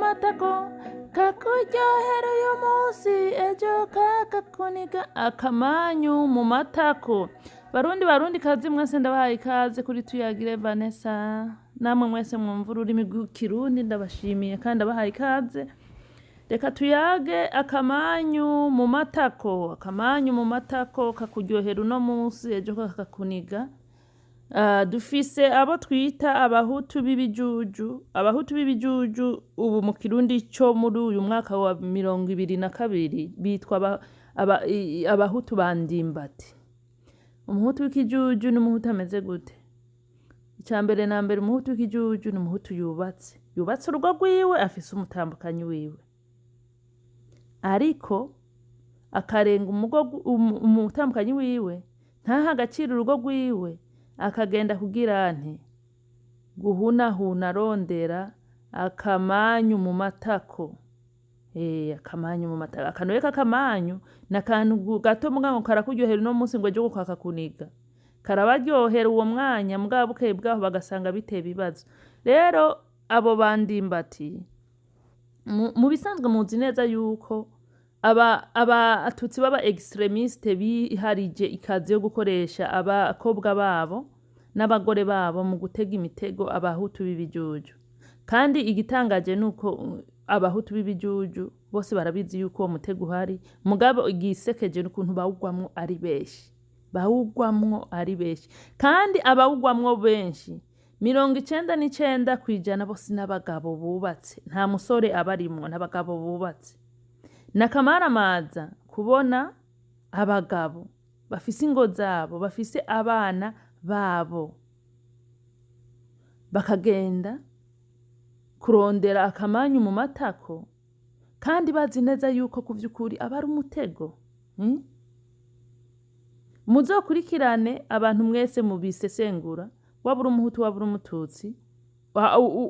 matako kakuryohera uyu munsi, ejo kakakuniga. Akamanyu mu matako. Barundi, barundi kazi mwese, ndabahaye ikaze kuri Tuyagire Vanessa. Namwe mwese mwumva ururimi rw'Ikirundi, ndabashimiye kandi ndabahaye ikaze. Reka tuyage akamanyu mu matako. Akamanyu mu matako kakuryohera uno munsi, ejo kakakuniga. Dufise abo twita Abahutu b'ibijuju. Abahutu b'ibijuju ubu mu Kirundi co muri uyu mwaka wa 2022 bitwa Abahutu ba Ndimbati. Umuhutu w'ikijuju n'umuhutu ameze gute? Ica mbere na mbere, umuhutu w'ikijuju ni umuhutu yubatse, yubatse urugo rwiwe, afise umutambukanyi wiwe, ariko akarenga umutambukanyi wiwe, ntahe agaciro urugo rwiwe, akagenda kugira nte? Guhunahuna arondera akamanyu mu matako. Akamanyu mu matako, akanoye k'akamanyu ni akantu gato mugabo karakuryohera uno munsi, ngo ejo kakakuniga. Karabaryohera uwo mwanya, mugabo bukeye bwaho bagasanga biteye ibibazo. Rero abo bandimbati, mu bisanzwe muzi neza yuko abatutsi b'aba extrémistes biharije ikazi yo gukoresha abakobwa babo n'abagore babo mu gutega imitego Abahutu b'ibijuju. Kandi igitangaje nuko Abahutu b'ibijuju bose barabizi yuko uwo mutego uhari, mugabo igisekeje n'ukuntu bawugwamwo ari benshi, bawugwamwo ari benshi. Kandi abawugwamwo benshi, 99% bose n'abagabo bubatse, nta musore aba arimwo, n'abagabo bubatse. Nakamaramaza kubona abagabo bafise ingo zabo, bafise abana babo, bakagenda kurondera akamanyu mu matako, kandi bazi neza yuko ku vy'ukuri aba ari umutego. Muzokurikirane abantu mwese mubisesengura, waba uri Umuhutu, waba uri Umututsi,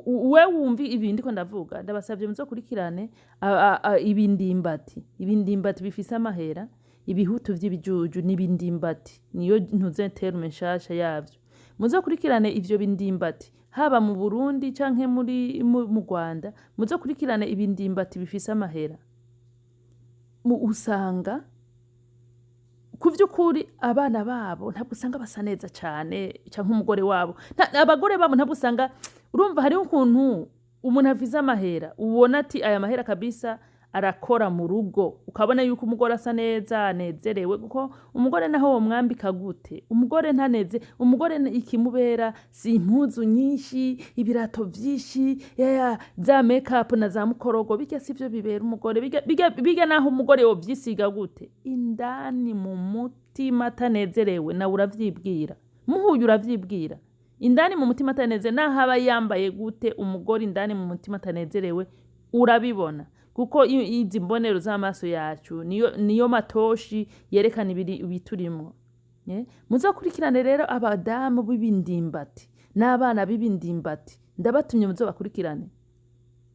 we wumva ibi ndiko ndavuga, ndabasavye muzokurikirane ibindimbati, ibindimbati bifise amahera, ibihutu vy'ibijuju n'ibindimbati, niyo ntuze terme nshasha yavyo. Muzokurikirane ivyo bindimbati, haba mu Burundi canke mu Rwanda, muzokurikirane ibindimbati bifise amahera. Usanga ku vy'ukuri abana babo ntabwo usanga basa neza cane, canke umugore wabo. Abagore babo ntabwo usanga, urumva hariho ukuntu umuntu afise amahera ubona ati aya mahera kabisa arakora mu rugo, ukabona yuko umugore asa neza, anezerewe. Kuko umugore naho womwambika gute, umugore ntaneze. Umugore ikimubera si impuzu nyinshi, ibirato vyinshi, za make up na za mukorogo, birya sivyo bibera umugore. Birya naho umugore yovyisiga gute, indani mu mutima atanezerewe, nawe uravyibwira, muhuye uravyibwira. Indani mu mutima atanezerewe, naho aba yambaye gute, umugore indani mu mutima atanezerewe urabibona, kuko izi mbonero z'amaso yacu niyo matoshi yerekana ibiturimwo. Muzokurikirane rero abadamu b'ibindimbati n'abana b'ibindimbati, ndabatumye muzobakurikirane.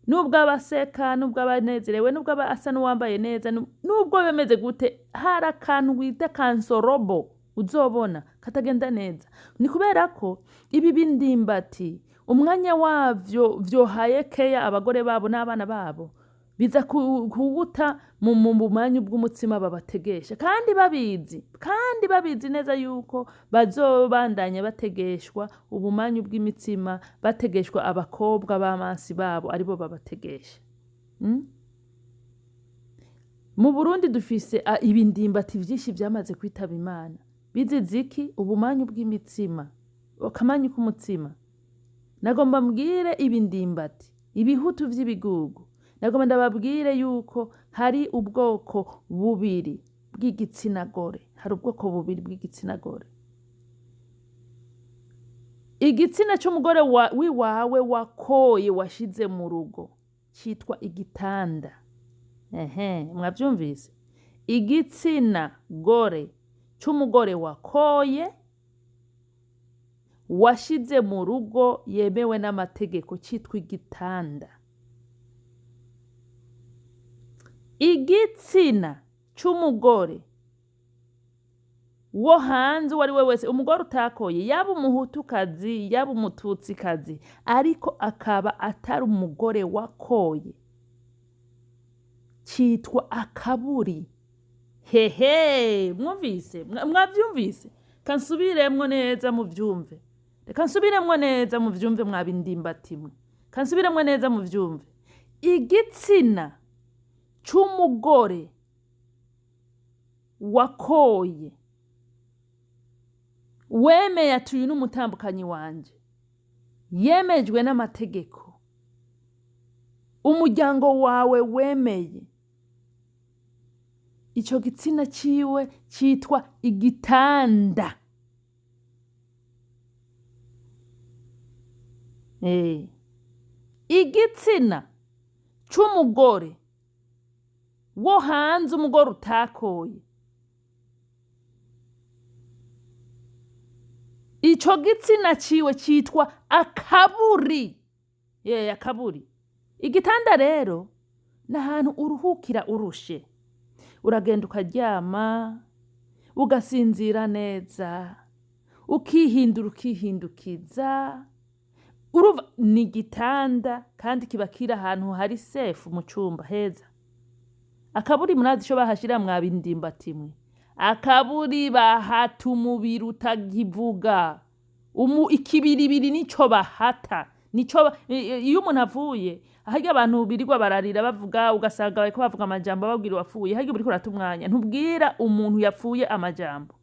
Nubwo aba aseka, nubwo aba anezerewe, nubwo aba asa n'uwambaye neza, nubwo bimeze gute, hari akantu bita kansorobo uzobona katagenda neza. Ni kubera ko ibi bindimbati umwanya wavyo vyohaye keya abagore babo n'abana babo, biza kuwuta mu bumanyu bw'umutsima babategesha, kandi babizi neza yuko bazobandanya bategeshwa ubumanyu bw'imitsima, bategeshwa abakobwa b'amansi babo, aribo babategesha. Mu Burundi dufise ibindimbati vyinshi vyamaze kwitaba Imana bizize iki? Ubumanyu bw'imitsima, akamanyu k'umutsima. Nagomba mbwire ibindimbati, ibihutu vy'ibigugu, nagomba ndababwire yuko hari ubwoko bubiri bw'igitsina gore. Hari ubwoko bubiri bw'igitsina gore. Igitsina c'umugore wiwawe wakoye, washize mu rugo, citwa igitanda. Ehe, mwavyumvise? Igitsina gore c'umugore wakoye, washize mu rugo, yemewe n'amategeko, citwa igitanda. Igitsina c'umugore wo hanze uwo ari we wese, umugore utakoye, yaba Umuhutukazi, yaba Umututsikazi, ariko akaba atari umugore wakoye. Citwa akaburi. Hehe, mwumvise? Mwavyumvise? Kansubiremwo neza muvyumve. Reka nsubiremwo neza muvyumve, mwabindimbatimwe. Kansubiremwo neza muvyumve. Igitsina c'umugore wakoye, wemeye ati uyu ni umutambukanyi wanje, yemejwe n'amategeko, umuryango wawe wemeye, ico gitsina ciwe citwa igitanda. Igitsina c'umugore wo hanze, umugore utakoye, ico gitsina ciwe citwa akaburi. Akaburi. Igitanda rero ni ahantu uruhukira urushe, uragenda ukaryama, ugasinzira neza, ukihindura, ukihindukiza. Urumva ni igitanda kandi kiba kiri ahantu hari safe, mu cumba heza. Akaburi murazi ico bahashira, mwabindimbatimwe? Akaburi bahata umubiri utakivuga. Ikibiribiri nico bahata. Nico iyo umuntu avuye harya, abantu birirwa bararira bavuga, ugasanga bariko bavuga amajambo babwira uwapfuye. Harya uriko urata umwanya, ntubwira umuntu yapfuye amajambo,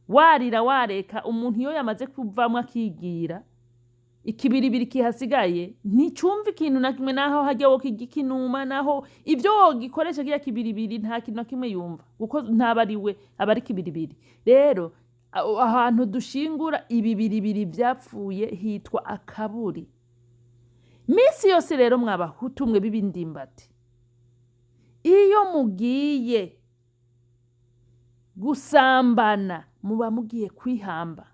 warira wareka. Umuntu iyo yamaze kuvamwo akigira, ikibiribiri kihasigaye nticumva ikintu na kimwe. Naho harya wo kiginuma, naho ivyo wogikoresha kirya kibiribiri, nta kintu na kimwe yumva, kuko ntaba ari we, aba ari kibiribiri. Rero ahantu dushingura ibibiribiri vyapfuye hitwa akaburi. Misi yose rero, mwabahutu mwe b'ibindimbati, iyo mugiye gusambana muba mugiye kwihamba,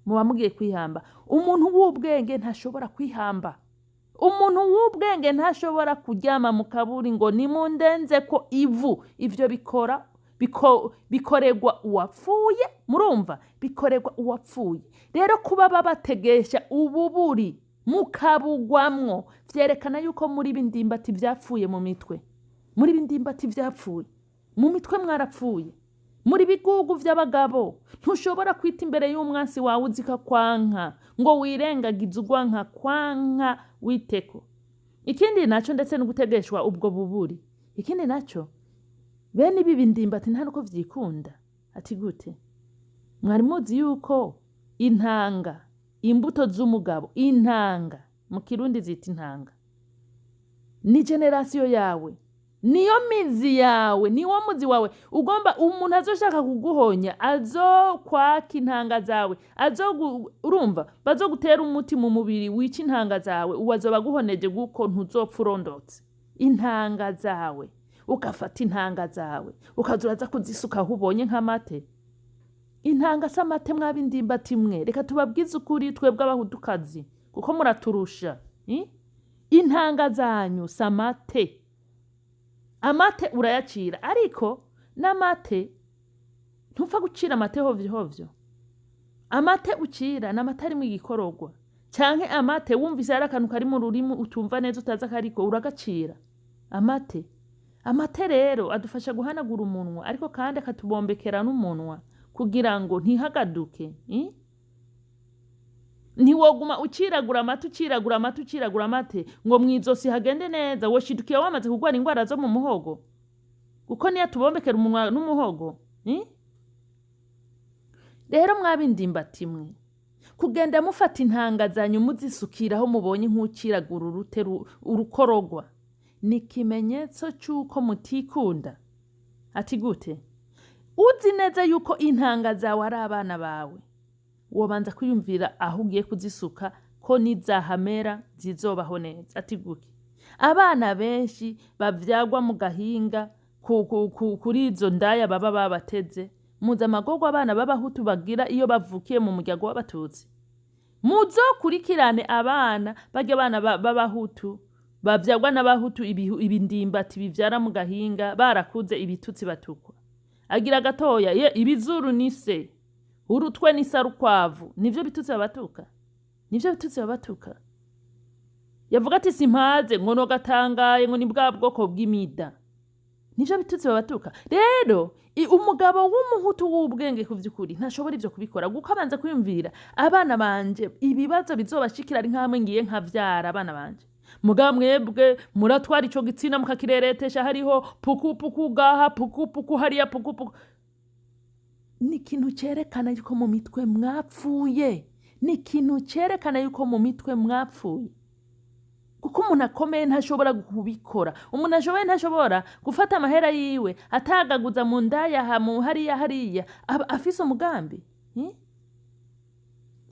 muba mugiye kwihamba. Umuntu w'ubwenge ntashobora kwihamba. Umuntu w'ubwenge ntashobora kuryama mu kaburi ngo nimundenze ko ivu. Ivyo bikoregwa uwapfuye. Murumva, bikoregwa uwapfuye. Rero kuba babategesha ububuri mukabugwamwo vyerekana yuko muri bindimbati vyapfuye mu mitwe. Muri bindimbati vyapfuye mu mitwe, mwarapfuye, muri bigugu vy'abagabo. Ntushobora kwita imbere y'umwansi wawe uzika kwanka ngo wirengagize ugwanka kwanka witeko. Ikindi naco, ndetse no gutegeshwa ubwo buburi, ikindi naco, bene ibi bindimbati nta nuko vyikunda. Ati gute? Mwari muzi yuko intanga, imbuto z'umugabo, intanga mu Kirundi zita intanga, ni génération yawe, niyo mizi yawe, niwo muzi wawe. Ugomba umuntu azoshaka kuguhonya azokwaka intanga zawe, urumva, bazogutera umuti mu mubiri wica intanga zawe, uwo azoba aguhoneje, guko ntuzopfa urondotse. Intanga zawe, ugafata intanga zawe ukaza uraza kuzisuka aho ubonye nk'amate. Intanga si amate, mwabindimbati mwe. Reka tubabwize ukuri twebwe abahutukazi, kuko muraturusha. Intanga zanyu si amate. Amate urayacira, ariko n'amate ntupfa gucira amate hovyo hovyo. Amate ucira ni amate arimwo igikororwa, canke amate wumvise hari akantu kari mu rurimi utumva neza, utazi akariko, uragacira amate. Amate rero adufasha guhanagura umunwa, ariko kandi akatubombekera n'umunwa kugira ngo ntihagaduke. Ntiwoguma uciragura amate, uciragura amate, uciragura amate ngo mw'izosi hagende neza. Woshidukiye wamaze kurwara ingwara zo mu muhogo, kuko niyo atubombekera umunwa n'umuhogo. Rero mwabindimbati mwe, kugenda mufata intanga zanyu muzisukiraho mubonye nk'uciragura urute urukorogwa ni ikimenyetso c'uko mutikunda. Ati gute? Uzi neza yuko intanga zawe ari abana bawe, wobanza kwiyumvira aho ugiye kuzisuka ko nizahamera zizobaho neza. Ati guke? Abana benshi bavyagwa mu gahinga kuri izo ndaya baba babateze. Muzi amagorwa abana b'abahutu bagira iyo bavukiye mu muryango w'abatutsi? Muzokurikirane abana barya, abana b'abahutu bavyagwa n'abahutu, ibindimbati bivyara mu gahinga, barakuze, ibitutsi batukwa agira gatoya ye, ibizuru ni se urutwe ni sarukwavu. Nivyo bitutsi babatuka, nivyo bitutsi babatuka. Yavuga ati simpaze, ngo nogatangaye, ngo ni bwa bwoko bw'imida. Nivyo bitutsi babatuka. Rero umugabo w'umuhutu w'ubwenge ku vy'ukuri ntashobora ivyo kubikora, kuko abanza kwiyumvira: abana banje, ibibazo bizobashikira ari nkamwe ngiye nkavyara abana banje. Mugabo mwebwe muratwara ico gitsina mukakireretesha, hariho puku puku gaha, puku puku hariya, puku puku. Ni ikintu cerekana yuko mu mitwe mwapfuye, ni ikintu cerekana yuko mu mitwe mwapfuye, kuko umuntu akomeye ntashobora kubikora. Umuntu ashoboye ntashobora gufata amahera yiwe atagaguza mu ndaya, mu hariya hariya, aba afise umugambi.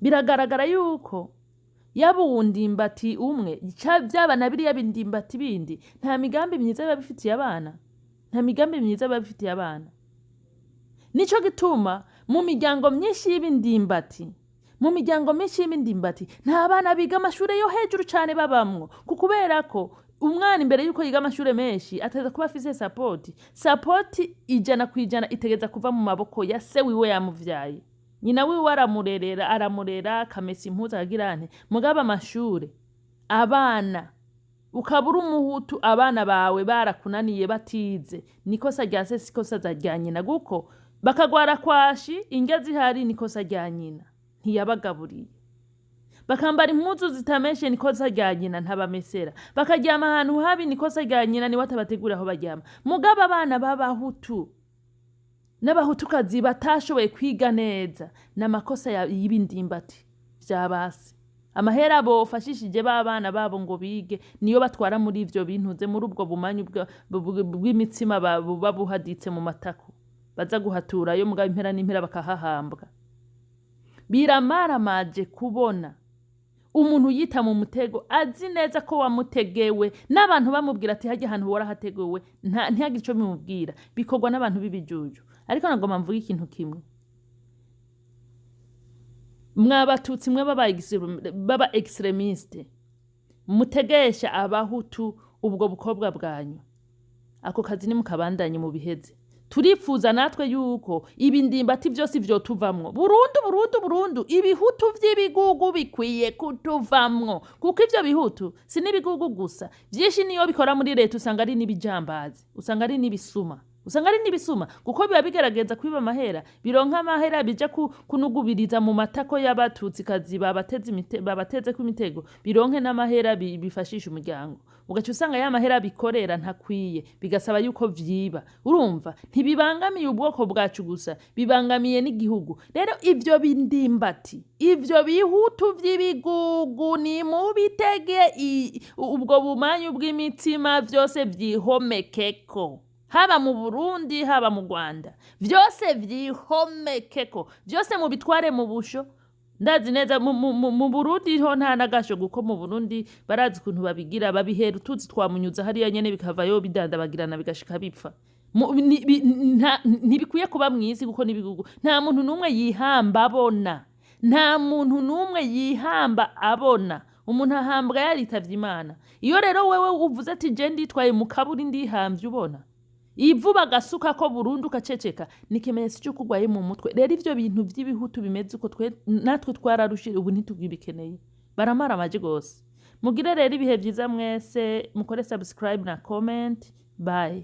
Biragaragara yuko yaba uwundimbati umwe, byaba na biriya bindimbati bindi, nta migambi myiza biba bifitiye abana, nta migambi myiza biba bifitiye abana. Nico gituma mu miryango myinshi y'ibindimbati, mu miryango myinshi y'ibindimbati, nta bana biga amashure yo hejuru cane babamwo, kubera ko umwana imbere yuko yiga amashure menshi ateza kuba afise support. Support 100% itegeza kuva mu maboko ya se wiwe yamuvyaye. Nyina wiwe aramurerera, aramurera, akamesa impuzu, akagira nte. Mugabo amashure, abana, ukaba uri umuhutu, abana bawe barakunaniye batize, nikosa rya se, sikosa rya nyina. Kuko bakagwara kwashi, indya zihari, nikosa rya nyina, ntiyabagaburiye. Bakambara impuzu zitameshe, nikosa rya nyina, ntabamesera. Bakaryama ahantu habi, nikosa rya nyina, niwe atabategura aho baryama. Mugabo abana b'abahutu n'abahutukazi batashoboye kwiga neza, ni amakosa y'ibindimbati vyabasi. Amahera bofashishije b'abana babo ngo bige, niyo batwara muri ivyo bintuze, muri ubwo bumanyu bw'imitsima buba buhaditse mu matako, baza guhaturayo. Mugabo impera n'impera bakahahambwa. Biramaramaje kubona umuntu yita mu mutego azi neza ko wamutegewe, n'abantu bamubwira ati: "Hajya ahantu warahateguwe," ntihagire ico bimubwira. Bikorwa n'abantu b'ibijuju. Ariko nagomba mvuge ikintu kimwe: mwa batutsi mwe baba extrémistes mutegesha abahutu ubwo bukobwa bwanyu, ako kazi nimukabandanye mu biheze. Turifuza natwe yuko ibindimbati vyose vyotuvamwo burundu, burundu, burundu. Ibihutu vy'ibigugu bikwiye kutuvamwo, kuko ivyo bihutu si n'ibigugu gusa, vyinshi niyo bikora muri leta usanga ari n'ibijambazi, usanga ari n'ibisuma, usanga ari n'ibisuma, kuko biba bigerageza kwiba amahera, bironka amahera bija kunugubiriza mu matako y'abatutsikazi babatezeko imitego, bironke n'amahera bifashisha umuryango. Ugaca usanga ya mahera bikorera ntakwiye, bigasaba yuko vyiba. Urumva ntibibangamiye ubwoko bwacu gusa, bibangamiye n'igihugu. Rero ivyo bindimbati, ivyo bihutu vy'ibigugu, ni mubitege ubwo bumanyu bw'imitima, vyose vyihomekeko, haba mu Burundi, haba mu Rwanda, vyose vyihomekeko, vyose mubitware mu busho. Ndazi neza mu Burundi ho nta n'agasho, kuko mu Burundi barazi ukuntu babigira, babihera utuzi twamunyuza hariya nyene, bikavayo bidandabagirana, bigashika bipfa. Ntibikwiye kuba mw'isi, kuko n'ibigugu. Nta muntu n'umwe yihamba abona, nta muntu n'umwe yihamba abona. Umuntu ahambwa yaritavye Imana. Iyo rero wewe uvuze ati: "Je nditwaye mu kaburi, ndihamvye," ubona ivu bagasuka ko burundu, ukaceceka, ni ikimenyetso cy'uko urwaye mu mutwe. Rero ivyo bintu vy'ibihutu bimeze uko, twe natwe twararushire, ubu ntitugibikeneye. Baramaramaje gose. Mugire rero ibihe vyiza mwese, mukore subscribe na comment. Bye.